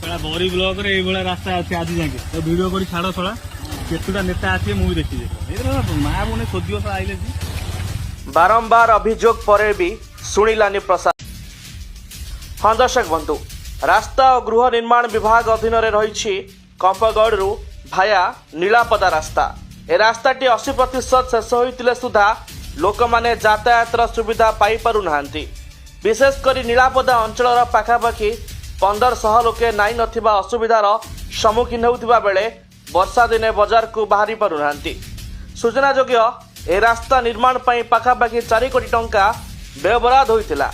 ଶଳା, ବରୀ ବ୍ଲକରେ ଏଇଭଳିଆ ରାସ୍ତା ଅଛି ଆଜି ଯାକେ। ତ ଭିଡିଓ କରି ଛାଡ ଶଳା, କେତେଟା ନେତା ଆସିବେ ମୁଁ ବି ଦେଖିବି। ଏଇଟା ମା ଭଉଣୀ ଶୋଧିବ ଶଳା ଆଇଲେ ଯେ। ବାରମ୍ବାର ଅଭିଯୋଗ ପରେ ବି ଶୁଣିଲାନି ପ୍ରଶାସନ। ହଁ ଦର୍ଶକ ବନ୍ଧୁ, ରାସ୍ତା ଓ ଗୃହ ନିର୍ମାଣ ବିଭାଗ ଅଧୀନରେ ରହିଛି କମ୍ପଗଡ଼ରୁ ଭାୟା ନୀଳାପଦା ରାସ୍ତା। ଏ ରାସ୍ତାଟି 80% ଶେଷ ହୋଇଥିଲେ ସୁଦ୍ଧା ଲୋକମାନେ ଯାତାୟାତର ସୁବିଧା ପାଇପାରୁନାହାନ୍ତି। ବିଶେଷ କରି ନୀଳାପଦା ଅଞ୍ଚଳର ପାଖାପାଖି 1500 ଲୋକେ ନାଇଁ ନଥିବା ଅସୁବିଧାର ସମ୍ମୁଖୀନ ହେଉଥିବା ବେଳେ ବର୍ଷା ଦିନେ ବଜାରକୁ ବାହାରି ପାରୁନାହାନ୍ତି। ସୂଚନାଯୋଗ୍ୟ, ଏ ରାସ୍ତା ନିର୍ମାଣ ପାଇଁ ପାଖାପାଖି 4 କୋଟି ଟଙ୍କା ବ୍ୟୟବରାଦ ହୋଇଥିଲା।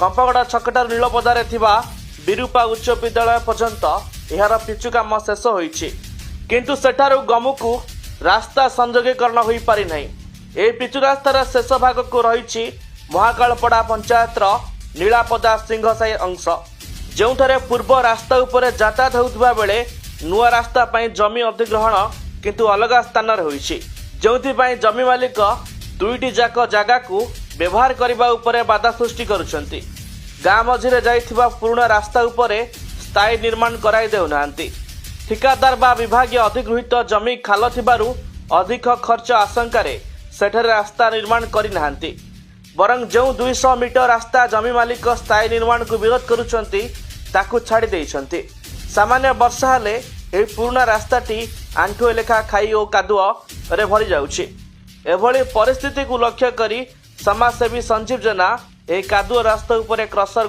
କମ୍ପଗଡ଼ ଛକଠାରୁ ନୀଳପଦାରେ ଥିବା ବିରୂପା ଉଚ୍ଚ ବିଦ୍ୟାଳୟ ପର୍ଯ୍ୟନ୍ତ ଏହାର ପିଚୁ କାମ ଶେଷ ହୋଇଛି, କିନ୍ତୁ ସେଠାରୁ ଗମୁକୁ ରାସ୍ତା ସଂଯୋଗୀକରଣ ହୋଇପାରିନାହିଁ। ଏହି ପିଚୁ ରାସ୍ତାର ଶେଷ ଭାଗକୁ ରହିଛି ମହାକାଳପଡ଼ା ପଞ୍ଚାୟତର ନୀଳାପଦା ସିଂହସାହି ଅଂଶ, ଯେଉଁଠାରେ ପୂର୍ବ ରାସ୍ତା ଉପରେ ଯାତାୟାତ ହେଉଥିବା ବେଳେ ନୂଆ ରାସ୍ତା ପାଇଁ ଜମି ଅଧିଗ୍ରହଣ କିନ୍ତୁ ଅଲଗା ସ୍ଥାନରେ ହୋଇଛି, ଯେଉଁଥିପାଇଁ ଜମି ମାଲିକ ଦୁଇଟି ଯାକ ଜାଗାକୁ ବ୍ୟବହାର କରିବା ଉପରେ ବାଧା ସୃଷ୍ଟି କରୁଛନ୍ତି। ଗାଁ ମଝିରେ ଯାଇଥିବା ପୁରୁଣା ରାସ୍ତା ଉପରେ ସ୍ଥାୟୀ ନିର୍ମାଣ କରାଇ ଦେଉନାହାନ୍ତି। ଠିକାଦାର ବା ବିଭାଗୀୟ ଅଧିଗୃହୀତ ଜମି ଖାଲ ଥିବାରୁ ଅଧିକ ଖର୍ଚ୍ଚ ଆଶଙ୍କାରେ ସେଠାରେ ରାସ୍ତା ନିର୍ମାଣ କରିନାହାନ୍ତି। ବରଂ ଯେଉଁ 200 ମିଟର ରାସ୍ତା ଜମି ମାଲିକ ସ୍ଥାୟୀ ନିର୍ମାଣକୁ ବିରୋଧ କରୁଛନ୍ତି, ତାକୁ ଛାଡ଼ି ଦେଇଛନ୍ତି। ସାମାନ୍ୟ ବର୍ଷା ହେଲେ ଏହି ପୁରୁଣା ରାସ୍ତାଟି ଆଣ୍ଠୁଏ ଲେଖା ଖାଇ ଓ କାଦୁଅରେ ଭରି ଯାଉଛି। ଏଭଳି ପରିସ୍ଥିତିକୁ ଲକ୍ଷ୍ୟ କରି ସମାଜସେବୀ ସଞ୍ଜୀବ ଜେନା ଏହି କାଦୁଅ ରାସ୍ତା ଉପରେ କ୍ରସର